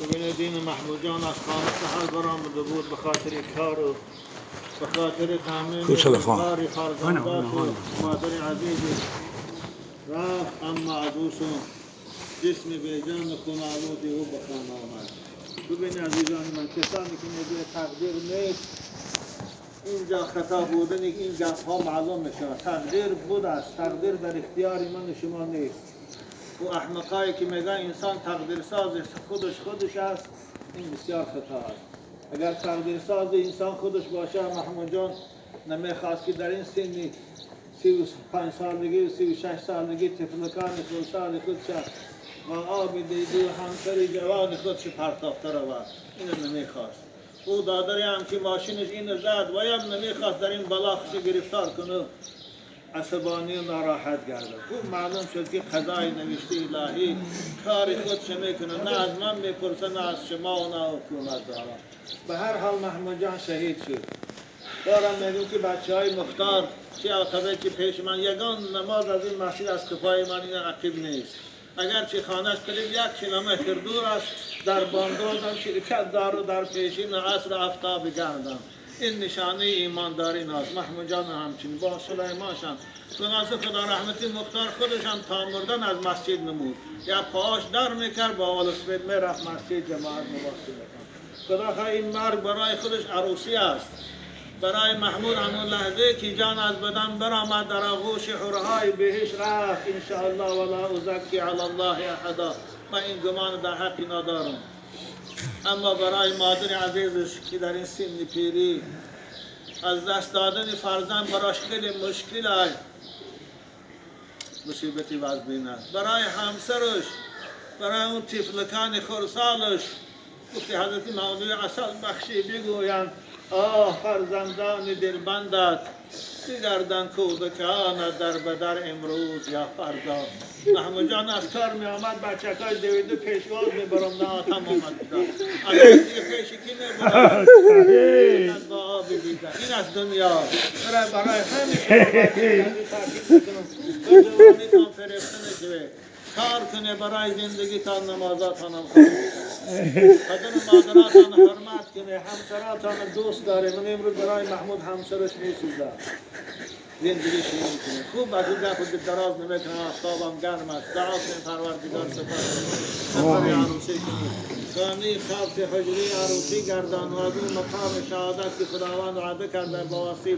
ببینید این محمود جان از خانه سحر برآمده بود به خاطر کار و به خاطر تامین کو تلفن؟ کار فرزنداش و مادر عزیزی رفت، اما از او سو جسم بیجان خون آلود او به خانه آمد. ببین عزیزان من، کسانی که میگه تقدیر نیست، اینجا خطا بودن این گپ ها معلوم میشه. تقدیر بود است، تقدیر در اختیار من و شما نیست. او احمقایی که میگن انسان تقدیر ساز خودش خودش است، این بسیار خطا است. اگر تقدیر ساز انسان خودش باشه، محمود جان نمیخواست که در این سنی 35 سالگی و 36 سالگی طفلکان خردسال خودش با آب دیده و همسر جوان خودش پرتافته رود. اینو نمیخواست. او دادری هم که ماشینش اینو زد و هم نمیخواست در این بلا خودش گرفتار کنه، عصبانی و ناراحت گردد. او معلوم شد که قضای نوشته الهی کار خودش میکنه، نه از من میپرسه، نه از شما و نه حکومت دارم. به هر حال محمود جان شهید شد. دارم میگم که بچه های مختار چه عقبه که پیش من، یگان نماز از این مسجد از قفای من این عقب نیست. اگرچه خانهش قریب 1 کیلومتر دور است، در بامدادم شرکت دار و در پیشین عصر افتاب گردم. این نشانه ایمانداری ناست. محمود جان همچنین با سلیمان شان. خلاصه خدا رحمتی مختار خودش هم تا مردن از مسجد نمود یا پاش در میکرد، با ولوسپد میرفت مسجد، جماعت نماز میکرد. خدا خواه این مرگ برای خودش عروسی است. برای محمود همون لحظه که جان از بدن برآمد، در آغوش حورهای بهش رفت انشاءالله. ولا ازکی علی الله احدا. من این گمان در حقی ندارم. اما برای مادر عزیزش که در این سن پیری از دست دادن فرزند براش خیلی مشکل است، مصیبتی وزبین است. برای همسرش، برای اون طفلکان خرسالش، گفتی حضرت مولوی عسل بخشی بگویند: آه فرزندان دلبندت بگردن کودکانت در بدر امروز یا فردا. محمود جان از کار می آمد، بچه های دویده پیشواز می برم، نه آتم آمد. الان دیگه پیش کی می برم؟ با آب دیده. این از دنیا. برای همین شما به جوانیتان فرفته نشوه، کار کنه برای زندگی تا نمازاتان هم خواهد، پدر و مادراتان حرمت کنه، همسراتان دوست داره. من امروز برای محمود همسرش میسوزم، زندگی شیرین کنه. خوب، از اون گپ دراز نمیکنم، آفتابم گرم است. دعا کنیم پروردگار سفر سفر عروسی کنیم، خانه خاص حجره عروسی گردان و از اون مقام شهادت که خداوند وعده کرده با واسطه